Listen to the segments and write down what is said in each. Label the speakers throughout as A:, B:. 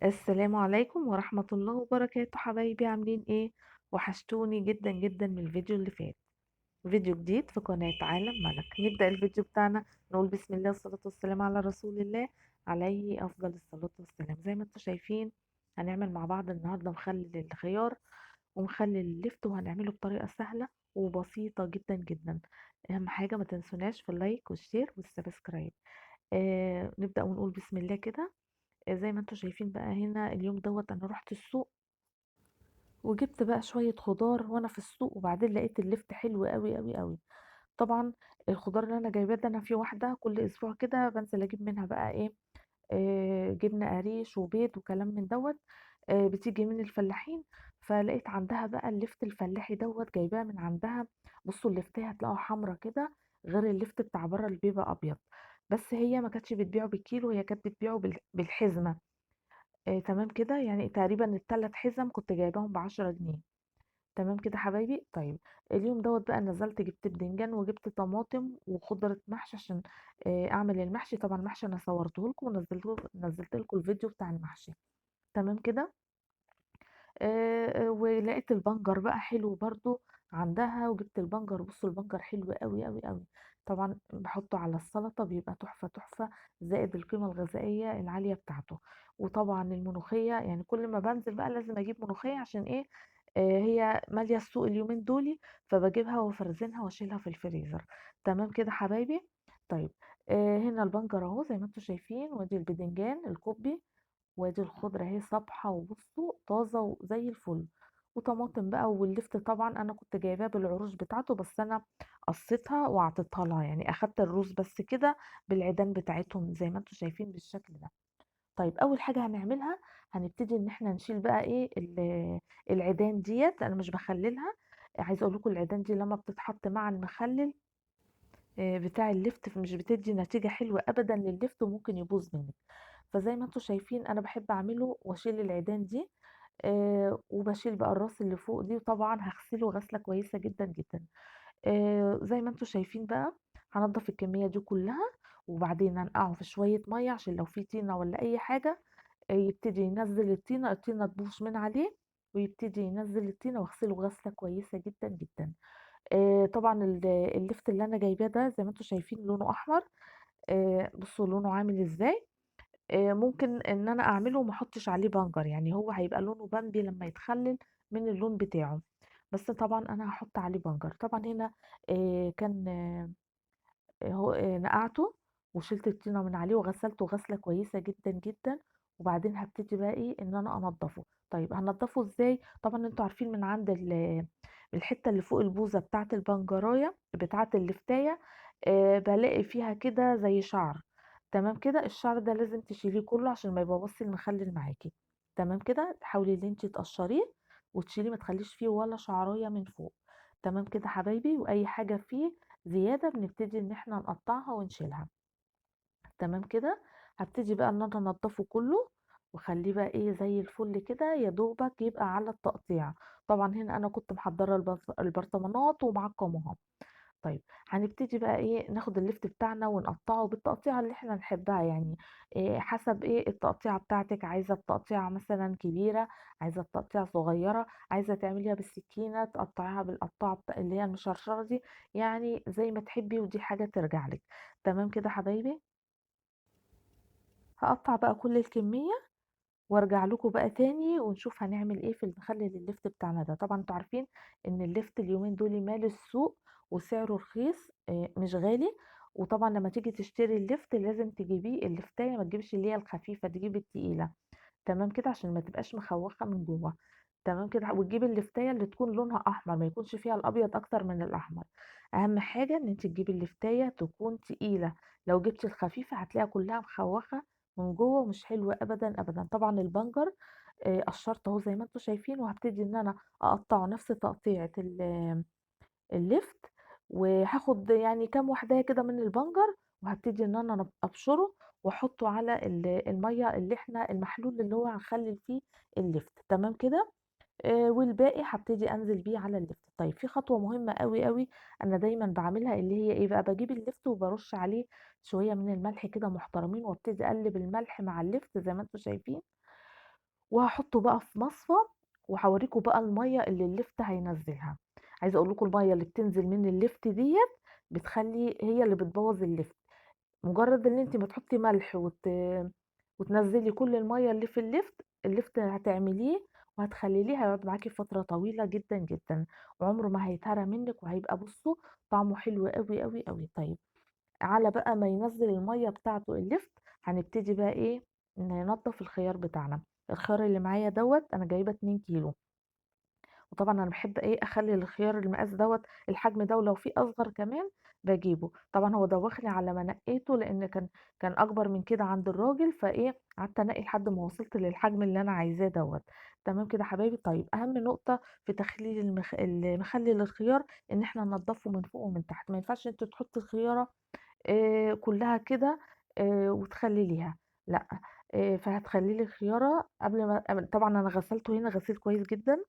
A: السلام عليكم ورحمة الله وبركاته. حبايبي عاملين ايه؟ وحشتوني جدا جدا من الفيديو اللي فات. فيديو جديد في قناة عالم ملك. نبدأ الفيديو بتاعنا نقول بسم الله والصلاة والسلام على رسول الله عليه أفضل الصلاة والسلام. زي ما انتم شايفين هنعمل مع بعض النهاردة مخلل الخيار ومخلل اللفت، وهنعمله بطريقة سهلة وبسيطة جدا جدا. أهم حاجة ما تنسوناش في ال like وال share وال subscribe. نبدأ ونقول بسم الله كده. زي ما انتم شايفين بقى هنا اليوم دوت انا رحت السوق وجبت بقى شوية خضار وانا في السوق، وبعدين لقيت اللفت حلو قوي قوي قوي. طبعا الخضار اللي انا جايباه ده انا في واحدة كل اسبوع كده بنزل اجيب منها بقى ايه، جبنة قريش وبيض وكلام من دوت، بتيجي من الفلاحين. فلقيت عندها بقى اللفت الفلاحي دوت جايباه من عندها. بصوا اللفتيه هتلاقوها حمرا كده غير اللفت بتاع بره اللي بيبقى ابيض، بس هي ما كانتش بتبيعه بالكيلو، هي كانت بتبيعه بالحزمه. تمام كده، يعني تقريبا التلات حزم كنت جايباهم ب10 جنيه. تمام كده حبايبي. طيب اليوم دوت بقى نزلت جبت بدنجان وجبت طماطم وخضرة محشي عشان اعمل المحشي. طبعا المحشي انا صورته لكم ونزلت لكم الفيديو بتاع المحشي. تمام كده. ولقيت البنجر بقى حلو برضو عندها وجبت البنجر. بصوا البنجر حلو قوي قوي قوي، طبعا بحطه على السلطة بيبقى تحفة تحفة، زائد القيمة الغذائية العالية بتاعته. وطبعا الملوخية، يعني كل ما بنزل بقى لازم اجيب ملوخية عشان ايه، هي مالية السوق اليومين دولي، فبجيبها وافرزنها واشيلها في الفريزر. تمام كده حبايبي. طيب هنا البنجر اهو زي ما انتم شايفين، وادي البدنجان الكوبي، وادي الخضرة اهي صبحة وبصوا طازة وزي الفل، وطماطم بقى. واللفت طبعا انا كنت جايباه بالعروس بتاعته، بس انا قصيتها وعطيتها لها، يعني اخدت الروس بس كده بالعيدان بتاعتهم زي ما انتم شايفين بالشكل ده. طيب اول حاجة هنعملها هنبتدي ان احنا نشيل بقى ايه العيدان ديت. انا مش بخللها، عايزه اقول لكم العيدان دي لما بتتحط مع المخلل بتاع اللفت مش بتدي نتيجة حلوة ابدا لللفت وممكن يبوظ منك. فزي ما انتم شايفين انا بحب اعمله واشيل العيدان دي، وبشيل بقى الراس اللي فوق دي، وطبعا هغسله غسله كويسه جدا جدا. زي ما انتم شايفين بقى هنضف الكميه دي كلها، وبعدين هنقعه في شويه ميه عشان لو في طينه ولا اي حاجه، يبتدي ينزل الطينه، الطينه تبوش من عليه ويبتدي ينزل الطينه، واغسله غسله كويسه جدا جدا. طبعا اللفت اللي انا جايباه ده زي ما انتم شايفين لونه احمر، بصوا لونه عامل ازاي. ممكن ان انا اعمله وما احطش عليه بنجر، يعني هو هيبقى لونه بامبي لما يتخلل من اللون بتاعه، بس طبعا انا هحط عليه بنجر. طبعا هنا كان هو نقعته وشلت الطينه من عليه وغسلته غسله كويسه جدا جدا، وبعدين هبتدي بقى ايه ان انا انضفه. طيب هنضفه ازاي؟ طبعا انتوا عارفين من عند الحته اللي فوق البوزه بتاعه البنجرايه بتاعه اللفتايه، بلاقي فيها كده زي شعر. تمام كده، الشعر ده لازم تشيليه كله عشان ما يبوظش المخلل معاكي. تمام كده، حاولي ان انتي تقشريه وتشيليه، ما تخليش فيه ولا شعرايه من فوق. تمام كده حبايبي. واي حاجه فيه زياده بنبتدي ان احنا نقطعها ونشيلها. تمام كده، هبتدي بقى ان انا انضفه كله واخليه بقى ايه زي الفل كده، يا دوبك يبقى على التقطيع. طبعا هنا انا كنت محضره البرطمانات ومعقماها. طيب هنبتدي بقى ايه، ناخد اللفت بتاعنا ونقطعه بالتقطيعه اللي احنا نحبها، يعني إيه حسب ايه التقطيعه بتاعتك. عايزه التقطيعه مثلا كبيره، عايزه التقطيعه صغيره، عايزه تعمليها بالسكينه، تقطعيها بالقطاعه اللي هي المشرشره دي، يعني زي ما تحبي، ودي حاجه ترجع لك. تمام كده حبايبي. هقطع بقى كل الكميه وارجع لكم بقى تاني ونشوف هنعمل ايه في المخلل اللفت بتاعنا ده. طبعا انتوا عارفين ان اللفت اليومين دول مال السوق وسعره رخيص، مش غالي. وطبعا لما تيجي تشتري اللفت لازم تجيبيه اللفتايه، ما تجيبش اللي هي الخفيفه، تجيبي التقيله. تمام كده، عشان ما تبقاش مخوخه من جوه. تمام كده، وتجيبي اللفتايه اللي تكون لونها احمر، ما يكونش فيها الابيض اكتر من الاحمر. اهم حاجه ان انت تجيبي اللفتايه تكون تقيله، لو جبتي الخفيفه هتلاقيها كلها مخوخه من جوه ومش حلوه ابدا ابدا. طبعا البنجر، قشرته اهو زي ما انتم شايفين، وهبتدي ان انا اقطعه نفس تقطيعه اللفت، وهاخد يعني كام واحده كده من البنجر، وهبتدي ان انا ابشره واحطه على الميه اللي احنا المحلول اللي هو هنخلل فيه اللفت. تمام كده. والباقي هبتدي انزل بيه على اللفت. طيب في خطوه مهمه قوي قوي انا دايما بعملها، اللي هي ايه بقى، بجيب اللفت وبرش عليه شويه من الملح كده محترمين، وابتدي اقلب الملح مع اللفت زي ما انتم شايفين، وهاحطه بقى في مصفى، وهاوريكم بقى المَيّة اللي اللفت هينزّلها. عايزة أقول لكم المَيّة اللي بتنزل من اللفت ديّة بتخلّي هي اللي بتبوّظ اللفت. مجرد إن أنتِ ما تحطي ملح وتنزّلي كل المَيّة اللي في اللفت، اللفت هتعمليه وهتخلّليه هيقعد معاكِ فترة طويلة جدًا، جدًا، وعمره ما هيتهرى منِّك، وهيبقى بُصّوا طعمه حلو أوي، أوي، أوي. طيب على بقى ما ينزّل المَيّة بتاعته اللفت، هنبتدي بقى إيه، ننضّف الخيار بتاعنا. الخيار اللي معايا دوّة أنا جايبة 2 كيلو، وطبعًا أنا باحب إيه، أخلّي الخيار المقاس دوّة الحجم ده، ولو في أصغر كمان باجيبه. طبعًا هو دوّخني على ما نقيته، لإن كان أكبر من كده عند الراجل، فإيه، قعدت أنقي لحد ما وصلت للحجم اللي أنا عايزاه دوّة. تمام كده حبايبي؟ طيب أهم نقطة في تخليل المخلل الخيار إن إحنا ننضّفه من فوق ومن تحت، ما ينفعش أنتِ تحطي الخيارة كلّها كده وتخلّليها، لأ، فهتخلّلي الخيارة قبل ما طبعًا أنا غسلته هنا غسيل كويس جدًا،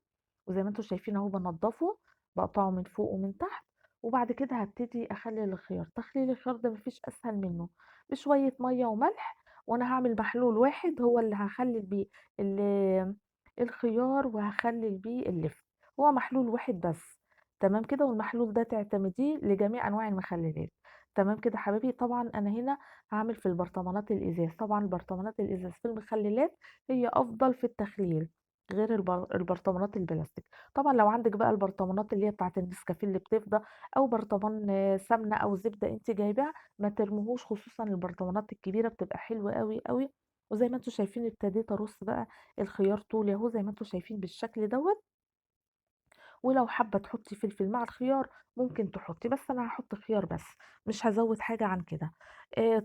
A: وزي ما أنتم شايفين أهو بانضّفه، باقطعه من فوق ومن تحت، وبعد كده هابتدي أخلّل الخيار. تخليل الخيار ده ما فيش أسهل منه، بشوية مَيّة وملح، وأنا هاعمل محلول واحد هو اللي هاخلّل بيه ال الخيار وهاخلّل بيه اللفت، هو محلول واحد بس. تمام كده؟ والمحلول ده تعتمديه لجميع أنواع المخللات. تمام كده حبايبي؟ طبعًا أنا هنا هاعمل في البرطمانات الإزاز، طبعًا البرطمانات الإزاز في المخللات هي أفضل في التخليل غير البرطمانات البلاستيك. طبعًا لو عندِك بقى البرطمانات اللي هي بتاعة النسكافيه اللي بتفضى، أو برطمان سمنة أو زبدة أنتِ جايباها، ما ترميهوش، خصوصًا البرطمانات الكبيرة بتبقى حلوة أوي، أوي. وزي ما أنتم شايفين ابتديت أرص بقى الخيار طولي أهو زي ما أنتم شايفين بالشكل دوّة. ولو حابة تحطي فلفل مع الخيار ممكن تحطي، بس أنا هاحط خيار بس، مش هازوّد حاجة عن كده.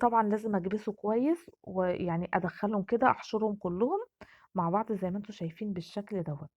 A: طبعًا لازم أكبسه كويس، ويعني أدخّلهم كده أحشرهم كلّهم مع بعض زي ما أنتم شايفين بالشكل دوّة.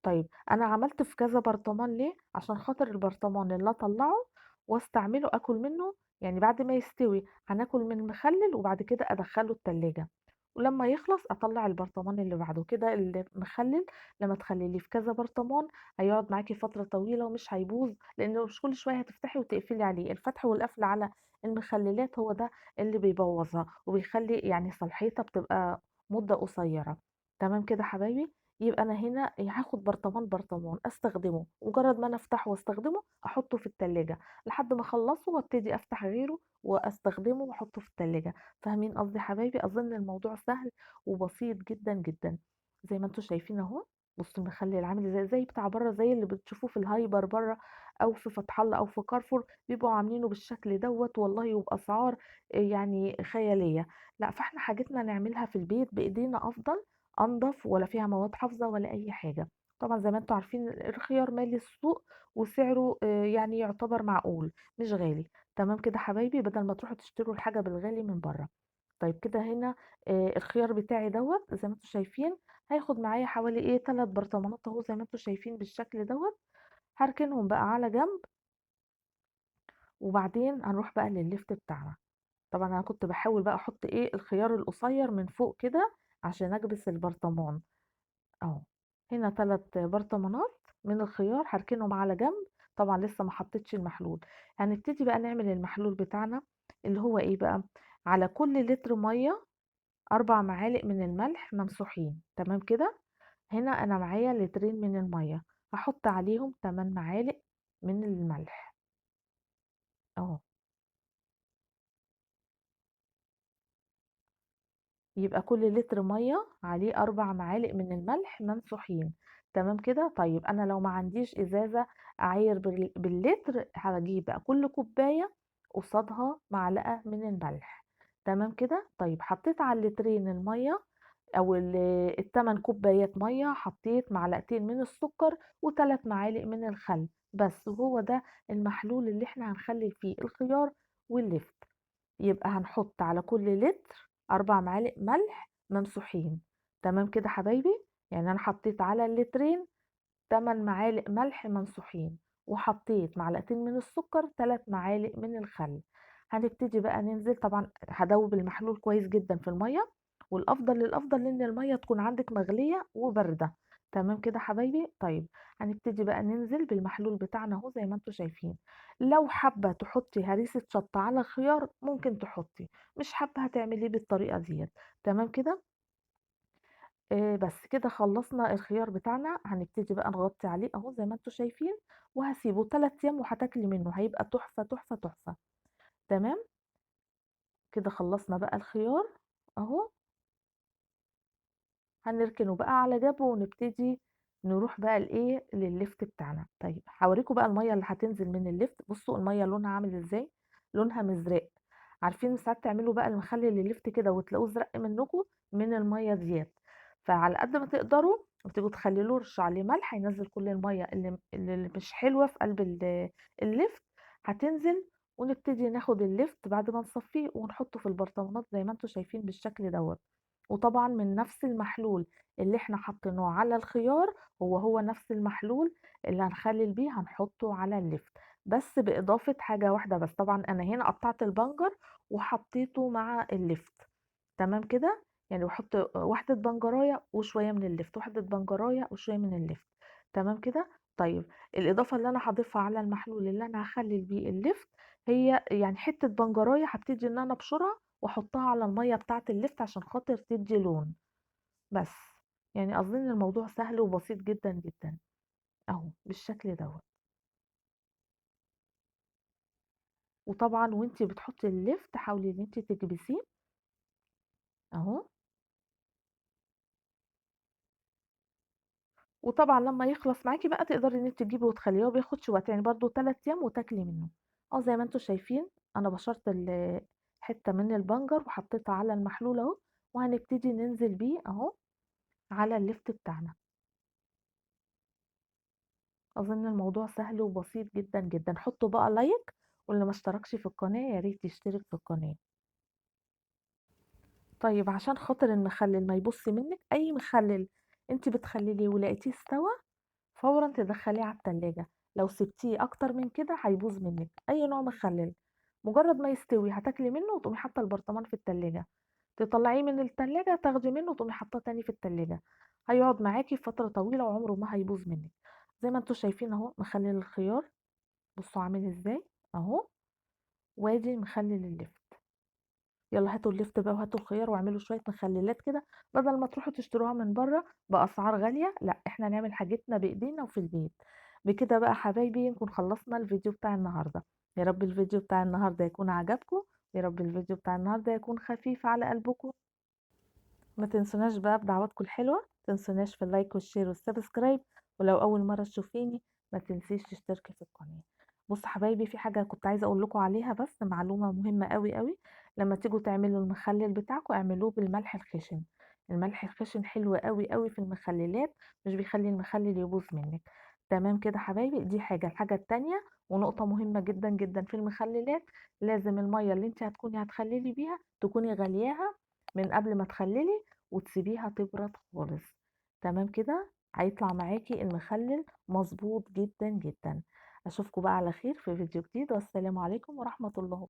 A: طيب أنا عملت في كذا برطمان ليه؟ عشان خاطر البرطمان اللي أطلّعه واستعمله آكل منه، يعني بعد ما يستوي هناكل من المخلل وبعد كده أدخّله التلاجة، ولمّا يخلص أطلّع البرطمان اللي بعده. كده المخلل لمّا تخلّليه في كذا برطمان هيقعد معاكِ فترة طويلة ومش هيبوظ، لإنه مش كل شوية هتفتحي وتقفلي عليه. الفتح والقفل على المخللات هو ده اللي بيبوظها وبيخلّي يعني صلاحيتها بتبقى مدة قصيرة. تمام كده حبايبي؟ يبقى أنا هنا هاخد برطمان، برطمان أستخدمه، مجرد ما أنا أفتحه واستخدمه أحطه في التلاجة لحد ما أخلّصه وابتدي أفتح غيره وأستخدمه وأحطه في التلاجة. فاهمين قصدي حبايبي؟ أظن الموضوع سهل وبسيط جدًا، جدًا. زي ما أنتم شايفين أهو، بصوا المخلل عامل إزاي، زي بتاع برّه، زي اللي بتشوفوه في الهايبر برّه أو في فتح الله أو في كارفور، بيبقوا عاملينه بالشكل دوّة والله، وبأسعار يعني خيالية. لأ، فإحنا حاجتنا نعملها في البيت بإيدينا أفضل، أنضف، ولا فيها مواد حافظة ولا أي حاجة. طبعًا زي ما أنتم عارفين الخيار مالي السوق وسعره يعني يعتبر معقول مش غالي. تمام كده حبايبي؟ بدل ما تروحوا تشتروا الحاجة بالغالي من برّه. طيب كده هنا الخيار بتاعي دوّة زي ما أنتم شايفين هياخد معايا حوالي إيه، 3 برطمانات أهو زي ما أنتم شايفين بالشكل دوّة. هاركنهم بقى على جنب، وبعدين هنروح بقى لللفت بتاعنا. طبعًا أنا كنت باحاول بقى أحط إيه، الخيار القصير من فوق كده عشان أكبس البرطمان أهو. هنا 3 برطمانات من الخيار هاركنهم على جنب، طبعًا لسه ما حطيتش المحلول. هنبتدي بقى نعمل المحلول بتاعنا اللي هو إيه بقى، على كل لتر مَيّة 4 معالق من الملح ممسوحين. تمام كده؟ هنا أنا معايا لترين من المَيّة، هاحط عليهم 8 معالق من الملح أهو. يبقى كل لتر مَيّة عليه 4 معالق من الملح ممسوحين. تمام كده؟ طيب أنا لو ما عنديش إزازة أعاير باللتر، هاجيب بقى كل كوباية قصادها معلقة من الملح. تمام كده؟ طيب حطيت على اللترين المَيّة أو ال8 كوبايات مَيّة، حطيت معلقتين من السكر و3 معالق من الخل بس، وهو ده المحلول اللي إحنا هنخلل فيه الخيار واللفت. يبقى هنحط على كل لتر 4 معالق ملح ممسوحين. تمام كده حبايبي؟ يعني أنا حطيت على اللترين 8 معالق ملح ممسوحين، وحطيت معلقتين من السكر، 3 معالق من الخل. هنبتدي بقى ننزل، طبعا هدوب المحلول كويس جدا في المية، والأفضل الأفضل إن المية تكون عندك مغلية وباردة. تمام كده حبايبي؟ طيب هنبتدي بقى ننزل بالمحلول بتاعنا اهو زي ما انتم شايفين. لو حابة تحطي هريسة شطة على الخيار ممكن تحطي، مش حابة هتعمليه بالطريقة ديت. تمام كده؟ بس كده خلصنا الخيار بتاعنا. هنبتدي بقى نغطي عليه اهو زي ما انتم شايفين، وهسيبه 3 ايام وهتاكلي منه، هيبقى تحفة تحفة تحفة. تمام كده خلصنا بقى الخيار اهو، هنركنه بقى على جنب ونبتدي نروح بقى لايه، لللفت بتاعنا. طيب هوريكم بقى المية اللي هتنزل من اللفت. بصوا المية لونها عامل ازاي، لونها مزرق. عارفين ساعات تعملوا بقى المخلل لللفت كده وتلاقوه زرق منكم من المية ديت، فعلى قد ما تقدروا بتبقوا تخللوه، رشوا عليه ملح، هينزل كل المية اللي مش حلوة في قلب اللفت هتنزل. ونبتدي ناخد اللفت بعد ما نصفيه ونحطه في البرطمانات زي ما انتم شايفين بالشكل دوت. وطبعا من نفس المحلول اللي احنا حطيناه على الخيار هو نفس المحلول اللي هنخلل بيه هنحطه على اللفت، بس بإضافة حاجة واحدة بس. طبعا انا هنا قطعت البنجر وحطيته مع اللفت. تمام كده، يعني بحط واحدة بنجراية وشوية من اللفت، واحدة بنجراية وشوية من اللفت. تمام كده. طيب الإضافة اللي أنا هضيفها على المحلول اللي أنا هخلل بيه اللفت هي يعني حتة بنجراية هبتدي إن أنا أبشرها وأحطها على المية بتاعة اللفت عشان خاطر تدي لون بس. يعني أظن الموضوع سهل وبسيط جدا جدا أهو بالشكل دوت. وطبعا وانتي بتحطي اللفت حاولي إن انتي تكبسيه أهو. وطبعا لما يخلص معاكي بقى تقدري ان انت تجيبي وتخليه، وما بياخدش وقت، يعني برضو 3 ايام وتاكلي منه. زي ما انتم شايفين انا بشرت حتة من البنجر وحطيتها على المحلول اهو، وهنبتدي ننزل بيه اهو على اللفت بتاعنا. اظن الموضوع سهل وبسيط جدا جدا. حطوا بقى like، واللي ما اشتركش في القناة يا ريت يشترك في القناة. طيب عشان خاطر المخلل ما يبص منك، اي مخلل انت بتخلليه ولقيتيه استوى فورا تدخليه على التلاجة، لو سبتيه اكتر من كده هيبوظ منك. اي نوع مخلل مجرد ما يستوي هتاكلي منه وتقومي حاطه البرطمان في التلاجة، تطلعيه من التلاجة تاخدي منه وتقومي حاطاه تاني في التلاجة، هيقعد معاكي فترة طويلة وعمره ما هيبوظ منك. زي ما انتوا شايفين اهو مخلل الخيار، بصوا عامل ازاي اهو، وادي مخلل اللفت. يلا هاتوا اللفت بقى وهاتوا الخيار واعملوا شوية مخللات كده، بدل ما تروحوا تشتروها من بره بأسعار غالية، لا احنا نعمل حاجتنا بإيدينا وفي البيت. بكده بقى حبايبي نكون خلصنا الفيديو بتاع النهاردة. يا رب الفيديو بتاع النهاردة يكون عجبكم، يا رب الفيديو بتاع النهاردة يكون خفيف على قلبكم. ما تنسوناش بقى بدعواتكم الحلوة، ما تنسوناش في ال like وال share وال subscribe، ولو أول مرة تشوفيني ما تنسيش تشتركي في القناة. بصوا حبايبي في حاجة كنت عايزة أقول لكم عليها، بس معلومة مهمة قوي قوي. لما تيجوا تعملوا المخلل بتاعكم اعملوه بالملح الخشن. الملح الخشن حلو قوي قوي في المخللات، مش بيخلي المخلل يبوظ منك. تمام كده حبايبي، دي حاجة. الحاجة التانية ونقطة مهمة جدا جدا في المخللات، لازم المية اللي انت هتكوني هتخللي بيها تكوني غلياها من قبل ما تخللي وتسيبيها تبرد خالص. تمام كده، هيطلع معاكي المخلل مظبوط جدا جدا. اشوفكم بقى على خير في فيديو جديد، والسلام عليكم ورحمة الله.